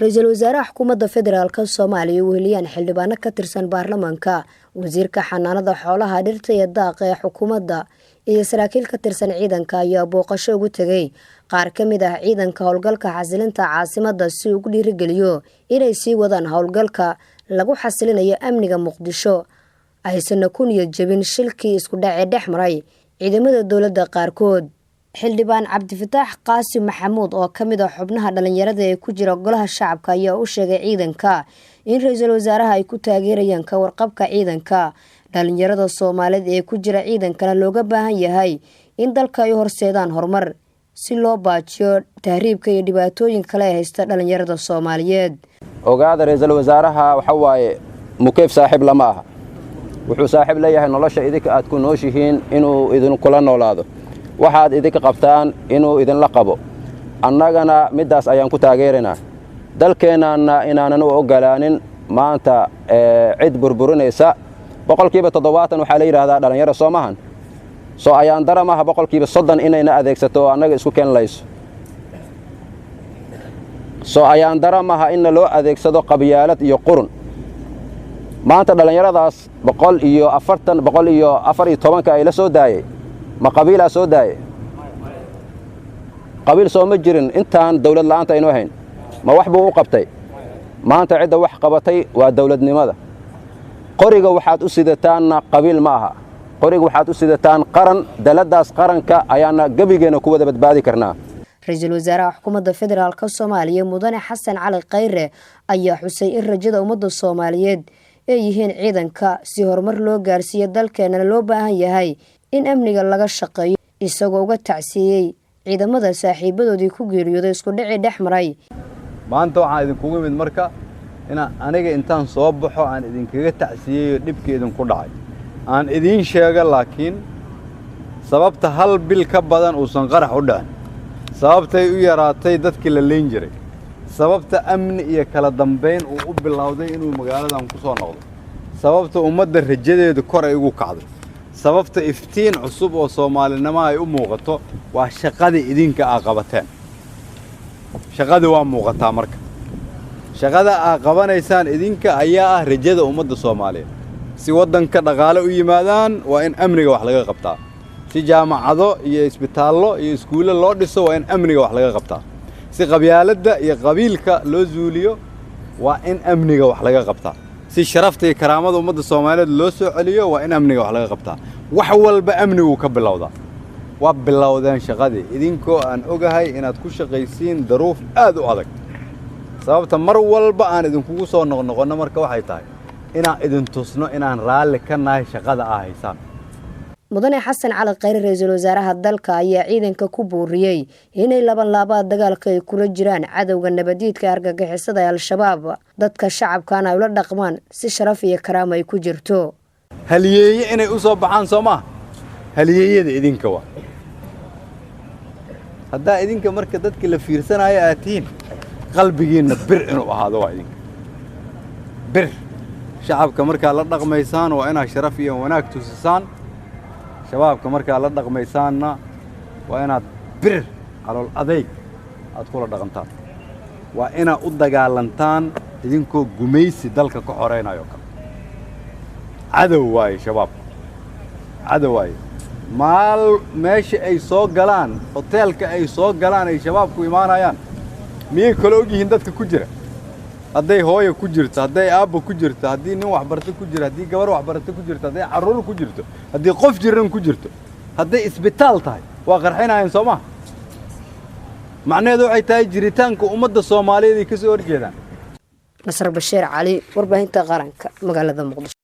Ra-iisul wasaaraha Xukuumadda Federaalka Soomaaliya, weheliyaan xildhibaano ka tirsan baarlamaanka, wasiirka xanaanada xoolaha, dhirta iyo daaqa ee xukuumadda iyo saraakiil ka tirsan ciidanka ayaa booqasho ugu tegay qaar ka mid ah ciidanka howlgalka xasilinta caasimadda, si ugu dhiirigeliyo inay sii wadaan howlgalka lagu xasilinayo amniga Muqdisho, aysana ku niyad jebin shilkii isku dhacee dhex maray ciidamada dowladda qaarkood. Xildhibaan Cabdifataax Qaasim Maxamuud oo ka mid ah xubnaha dhalinyarada ee ku jira Golaha Shacabka ayaa u sheegay ciidanka in ra-iisul wasaaraha ay ku taageerayaan ka warqabka ciidanka. Dhalinyarada Soomaaliyeed ee ku jira ciidankana looga baahan yahay in dalka ay horseedaan horumar, si loo baajiyo tahriibka iyo dhibaatooyin kale ee haysta dhalinyarada Soomaaliyeed. Ogaada, ra-iisul wasaaraha waxa waaye mukeyf saaxiib lama aha. Wuxuu saaxiib leeyahay nolosha idinka aad ku nooshihiin inuu idinkula noolaado, waxaad idinka qabtaan inuu idinla qabo. Annagana middaas ayaan ku taageeraynaa. Dalkeennana inaanan u oggolaanin maanta cid burburinaysa. 70% waxaa la yidhahdaa dhallinyaro, soo mahan? Soo ayaan dara maaha 30% inayna adeegsato oo annaga isku keen layso? Soo ayaan dara maaha inna loo adeegsado qabyaalad iyo qurun? Maanta dhallinyaradaas 140, 114-ka ay la soo daayey, ma qabiilaa soo daayey? Qabiil soo ma jirin intaan dawlad la'aanta aynu ahayn. Ma wax buu u qabtay? Maanta cidda wax qabatay waa dawladnimada. Qoriga waxaad u sidataanna qabiil ma aha, qoriga waxaad u sidataan qaran. Daladdaas qaranka ayaana gebigeenna ku wada badbaadi karnaa. Ra-iisul wasaaraha Xukuumadda Federaalka Soomaaliya, Mudane Xasan Cali Khayre, ayaa xusay in rajada ummadda Soomaaliyeed ay yihiin ciidanka, si horumar loo gaarsiiyo dalkeenana loo baahan yahay in amniga laga shaqeeyo, isagoo uga tacsiiyey ciidamada saaxiibadoodii ku geeriyooday isku dhicii dhex maray. Maanta waxaan idinkugu imid marka inaan aniga intaan soo baxo aan idinkaga tacsiyeeyo dhibkii idinku dhacay, aan idiin sheego laakiin sababta hal bil ka badan uusan qarax u dhicin, sababtay u yaraatay dadkii la leyn jiray, sababta amni iyo kala dambayn uu u bilowday inuu magaaladan ku soo noqdo, sababta ummadda rajadeedu kor ay ugu kacday, sababta iftiin cusub oo soomaalinimo ay u muuqato, waa shaqadii idinka aa qabateen. Shaqadii waa muuqataa. Marka shaqada aa qabanaysaan idinka ayaa ah rajada ummadda Soomaaliyeed. Si waddanka dhaqaale u yimaadaan, waa in amniga wax laga qabtaa. Si jaamacado iyo isbitaallo iyo iskuulle loo dhiso, waa in amniga wax laga qabtaa. Si qabyaaladda iyo qabiilka loo zuuliyo, waa in amniga wax laga qabtaa. Si sharafta iyo karaamada ummadda Soomaaliyeed loo soo celiyo, waa in amniga wax laga qabtaa. Wax walba amniguu ka bilowdaa. Waa bilowdeen shaqadii, idinkoo aan ogahay inaad ku shaqaysiin daruuf aad u adag. Sababta mar walba aan idinkugu soo noqnoqonno marka waxay tahay inaan idin tusno inaan raalli ka nahay shaqada aa haysaan. Mudane Xasan Cali Khayre, ra-iisul wasaaraha dalka, ayaa ciidanka ku booriyey inay laban laabaad dagaalka ay kula jiraan cadowga nabadiidka argagixisada ee Al-Shabaab, dadka shacabkana ay ula dhaqmaan si sharaf iyo karaama ay ku jirto. Haliyeeye inay u soo baxaan, soo maaha? Haliyeeyada idinka waa. Haddaa idinka marka dadka la fiirsanaayo aad tihiin, qalbigiinna bir inuu ahaado waa idinka bir. Shacabka markaa la dhaqmaysaan, waa inaad sharaf iyo wanaag tusisaan. Shabaabka markaa la dhaqmaysaanna, waa inaad bir calool adayg aad kula dhaqantaan. Waa inaad u dagaalantaan idinkoo gumaysi dalka ka xoraynayo kale. Cadow waaye shabaabka, cadow waaye. Maal meesha ay soo galaan, hoteelka ay soo galaan, ay shabaabku imaanayaan, miyay kala og yihiin dadka ku jira? Hadday hooya ku jirto, hadday aabba ku jirto, haddii nin waxbarto ku jiro, haddii gabar waxbarto ku jirto, hadday carruur ku jirto, haddii qof jiran ku jirto, hadday isbitaal tahay, waa qarxinayaan, soo maha? Macnaheedu waxay tahay jiritaanka ummadda Soomaaliyeed ay ka soo horjeedaan. Nasr Bashiir Cali, Warbaahinta Qaranka, magaalada Muqdisho.